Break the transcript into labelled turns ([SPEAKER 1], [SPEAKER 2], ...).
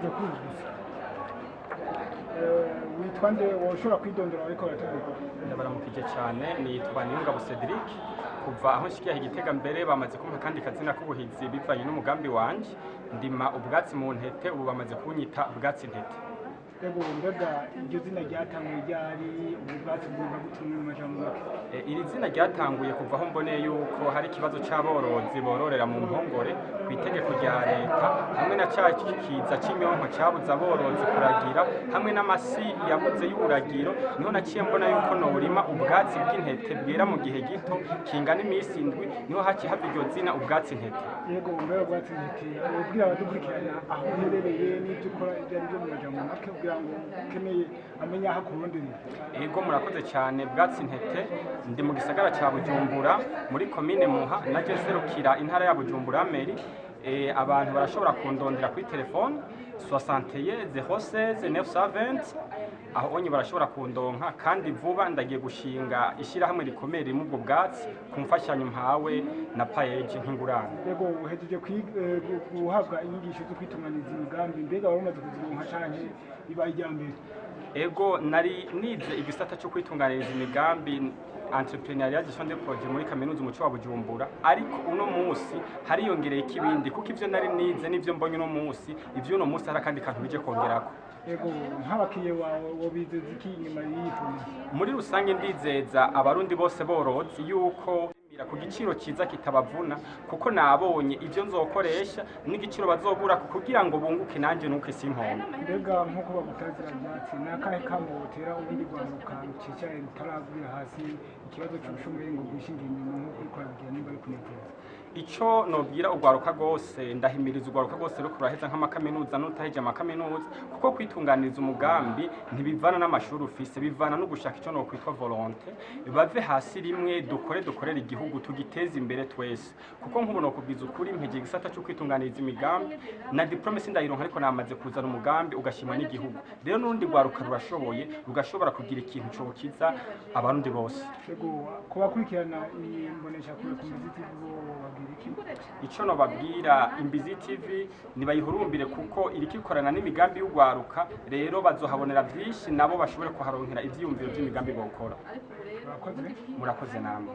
[SPEAKER 1] Tugeze kuri ubu gusa. Witwa nde? Woshobora kwidondora ariko baratubwira?
[SPEAKER 2] Ndabaramukije cyane, nitwa Niyongabo Cedric. Kuva aho nshikiye Igitega, mbere bamaze kumpa kandi kazina k'ubuhizi bivanye n'umugambi wanje: ndima ubwatsi mu ntete. Ubu bamaze kunyita Bwatsi Ntete.
[SPEAKER 1] Ego, mbega iryo zina ryatanguye ryari? Ubu bwatsi bwumva gute mu majambo make?
[SPEAKER 2] Iri zina ryatanguye kuva aho mboneye yuko hari ikibazo c'aborozi bororera mu mpongore ku itegeko rya leta, hamwe na ca kiza c'inyonko cabuze aborozi kuragira, hamwe n'amasi yabuze y'uburagiro. Niho naciye mbona yuko norima ubwatsi bw'intete bwera mu gihe gito kingana iminsi 7. Niho haciye hava iryo zina Ubwatsi Ntete.
[SPEAKER 1] Yego, mbega Bwatsi Ntete, ubwira abadukurikirana aho uherereye n'ibyo ukora ibyo ari byo mu majambo make, kugira ngo ukeneye amenye aho akuronderera.
[SPEAKER 2] Ego, murakoze cyane. Bwatsi Ntete, ndi mu gisagara cya Bujumbura, muri komine Muha, naje nserukira intara ya Bujumbura mairie. Abantu barashobora kundondera kuri telefone 61 06 920. Aho onye barashobora kundonka. Kandi vuba ndagiye gushinga ishyirahamwe rikomeye ririmo ubwo bwatsi ku mfashanyo mpawe na PAEEJ nk'ingurane.
[SPEAKER 1] Yego, uhejeje guhabwa inyigisho zo kwitunganiza imigambi. Mbega wari umaze kuzironka canke ibaye irya mbere?
[SPEAKER 2] Ego, nari nize igisata cyo kwitunganiriza imigambi, entrepreneuriat, gestion de projet, muri kaminuza Umuco wa Bujumbura, ariko uno munsi hariyongereye ikibindi, kuko ivyo nari nize n'ivyo mbonye uno munsi, ivyo uno munsi hari akandi kantu bije kongerako.
[SPEAKER 1] Yego, nk'abakiriya wawe wobizeza iki inyuma y'iyi formation?
[SPEAKER 2] Muri rusange ndizeza Abarundi bose borozi yuko ku giciro cyiza kitabavuna, kuko nabonye ivyo nzokoresha n'igiciro bazogura kugira ngo bunguke, nanje nuke simpombe.
[SPEAKER 1] Mbega nk'uko bagutazira byatsi, ni akahe kamo wotera urundi rwaruka rucicaye rutaragwira hasi ikibazo c'ubushomeri ngo rwishinge imirimo nk'uko uriko urabigira, nimba bikunezeza?
[SPEAKER 2] Ico nobwira urwaruka rwose, ndahimiriza urwaruka rwose ruriko ruraheza nk'amakaminuza n'utaheje amakaminuza, kuko kwitunganiriza umugambi ntibivana n'amashuri ufise, bivana no gushaka ico nokwitwa volonté. Bave hasi rimwe, dukore, dukorere igihugu, tugiteze imbere twese. Kuko nk'ubu nokubwiza ukuri, mpeje igisata co kwitunganiriza imigambi na diplôme sindayironka, ariko namaze kuzana umugambi ugashimwa n'igihugu. Rero n'urundi rwaruka rurashoboye, rugashobora kugira ikintu cokiza Abarundi bose.
[SPEAKER 1] Yego, ku bakurikirana iyi mboneshakure ku Mbizi TV bo babwira iki?
[SPEAKER 2] Ico nobabwira, Imbizi TV nibayihurumbire, kuko iriko ikorana n'imigambi y'urwaruka. Rero bazohabonera vyinshi, nabo bashobore kuharonkera ivyiyumviro vy'imigambi bokora.
[SPEAKER 1] Murakoze.
[SPEAKER 2] Murakoze namwe.